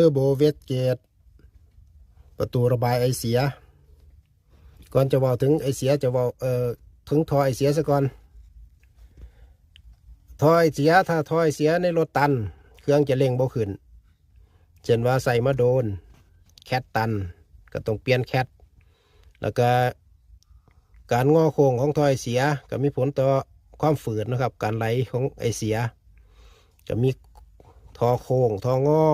Turbo Wastegate ປະຕູລະບາຍໄອເສຍ. ກ່ອນຈະເວົ້າເຖິງໄອເສຍ ຈະເວົ້າ ເອີ ເຖິງທໍ່ໄອເສຍສາກ່ອນ. ທໍ່ໄອເສຍ ຖ້າທໍ່ໄອເສຍໃນລົດຕັນ ເຄື່ອງຈະເລັ່ງບໍ່ຂຶ້ນ. ເຊັ່ນວ່າໃຊ້ມາໂດນ ແຄັດຕັນ ກໍຕ້ອງປ່ຽນແຄັດ. ແລ້ວກໍການງໍໂຄ້ງຂອງທໍ່ໄອເສຍກໍມີຜົນຕໍ່ຄວາມຝືດນະຄັບ, ການໄຫຼຂອງໄອເສຍ. ກໍມີທໍ່ໂຄ້ງ, ທໍ່ງໍ,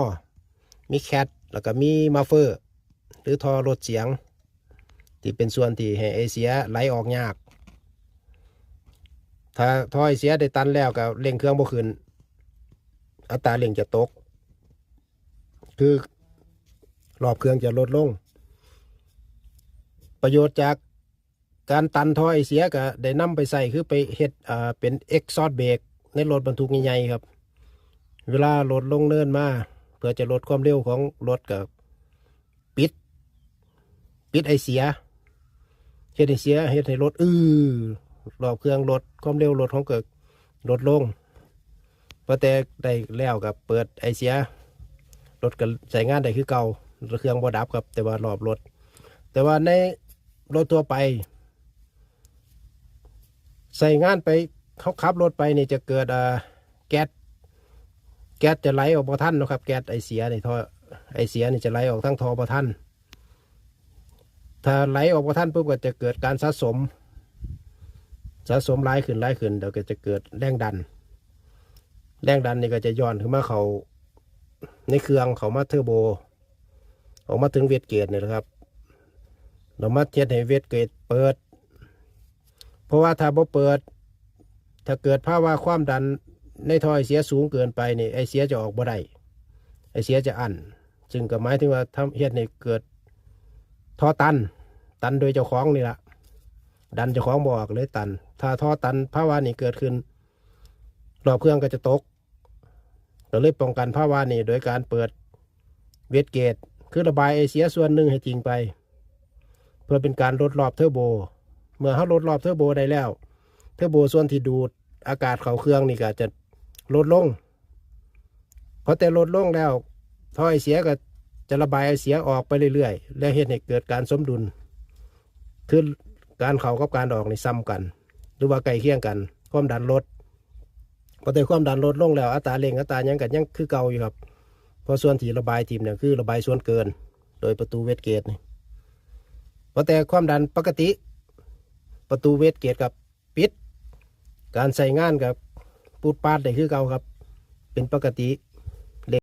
ມີແຄັດ ແລ້ວກໍມີມາເຟີ ຫຼືທໍ່ລົດສຽງ ທີ່ເປັນສ່ວນທີ່ໃຫ້ໄອເສຍໄຫຼອອກຍາກ. ຖ້າທໍ່ໄອເສຍໄດ້ຕັນແລ້ວກໍເລັ່ງເຄື່ອງບໍ່ຂຶ້ນ, ອັດຕາເລັ່ງຈະຕົກ ຄືລອບເຄື່ອງຈະລົດລົງ. ປະໂຫຍດຈາກການຕັນທໍ່ໄອເສຍກໍໄດ້ນຳໄປໃຊ້ ຄືໄປເຮັດ ເອີ ເປັນ exhaust brake ໃນລົດບັນທຸກໃຫຍ່ໆ ຄັບ. ເວລາລົດລົງເນີນມາ ເພື່ອຈະລົດຄວາມເລັວຂອງລົດ ກໍປິດ ປິດໄອເສຍ ເຮັດໃຫ້ເສຍ ເຮັດໃຫ້ລົດ ອື ລອບເຄື່ອງລົດ ຄວາມເລັວລົດເຮົາກໍລົດລົງ. ພໍແຕ່ໄດ້ແລ້ວກໍເປີດໄອເສຍ ລົດກໍໃຊ້ງານໄດ້ຄືເກົ່າ, ເຄື່ອງບໍ່ດັບຄັບ ແຕ່ວ່າລອບລົດ. ແຕ່ວ່າໃນລົດທົ່ວໄປ ໃຊ້ງານໄປ ເຮົາຂັບລົດໄປນີ້ຈະເກີດ ເອີ ແກັດ ແກັດຈະໄຫຼອອກບໍ່ທັນເນາະຄັບ. ແກັດໄອເສຍນີ້ ທໍ່ໄອເສຍນີ້ຈະໄຫຼອອກທາງທໍ່ບໍ່ທັນ. ຖ້າໄຫຼອອກບໍ່ທັນປຸບ ກໍຈະເກີດການສະສົມ ສະສົມຫຼາຍຂຶ້ນ ຫຼາຍຂຶ້ນ ແລ້ວກໍຈະເກີດແຮງດັນ. ແຮງດັນນີ້ກໍຈະຍ້ອນຂຶ້ນມາເຂົ້າໃນເຄື່ອງ ເຂົ້າມາເທີໂບ ອອກມາເຖິງ Wastegate ນີ້ແຫຼະຄັບ. ແລ້ວມາເຮັດໃຫ້ Wastegate ເປີດ. ເພາະວ່າຖ້າບໍ່ເປີດ ຖ້າເກີດພາວະຄວາມດັນໃນທໍ່ໄອເສຍສູງເກີນໄປນີ້ ໄອເສຍຈະອອກບໍ່ໄດ້, ໄອເສຍຈະອັ້ນ. ຊຶ່ງກໍໝາຍເຖິງວ່າທຳ ເຮັດໃຫ້ເກີດທໍ່ຕັນ, ຕັນໂດຍເຈົ້າຂອງນີ້ລະ, ດັນເຈົ້າຂອງບໍ່ອອກ ເລີຍຕັນ. ຖ້າທໍ່ຕັນ ພາວະນີ້ເກີດຂຶ້ນ ລອບເຄື່ອງກໍຈະຕົກ. ກໍເລີຍປ້ອງກັນພາວະນີ້ໂດຍການເປີດ Wastegate ຄືລະບາຍໄອເສຍສ່ວນໜຶ່ງໃຫ້ຖິ້ມໄປ ເພື່ອເປັນການລົດລອບເທີໂບ. ເມື່ອເຮົາລົດລອບເທີໂບໄດ້ແລ້ວ ເທີໂບສ່ວນທີ່ດູດອາກາດເຂົ້າເຄື່ອງນີ້ກໍຈະລົດລົງ. ພໍແຕ່ລົດລົງແລ້ວ ທໍ່ໄອເສຍກໍຈະລະບາຍໄອເສຍອອກໄປເລື້ອຍໆ ແລະ ເຮັດໃຫ້ເກີດການສົມດຸນ ຄືການເຂົ້າກັບການອອກນີ້ສ່ຳກັນ ຫຼືວ່າໃກ້ຄຽງກັນ, ຄວາມດັນລົດ. ພໍແຕ່ຄວາມດັນລົດລົງແລ້ວ ອັດຕາເລັ່ງ ອັດຕາຫຍັງກໍຍັງຄືເກົ່າຢູ່ຄັບ. ເພາະສ່ວນທີ່ລະບາຍຖິ້ມນີ້ຄືລະບາຍສ່ວນເກີນ ໂດຍປະຕູ Wastegate ນີ້. ພໍແຕ່ຄວາມດັນປົກກະຕິ ປະຕູ Wastegate ກໍປິດ, ການໃຊ້ງານກໍປູດປາດໄດ້ຄືເກົ່າຄັບ ເປັນປົກກະຕິ.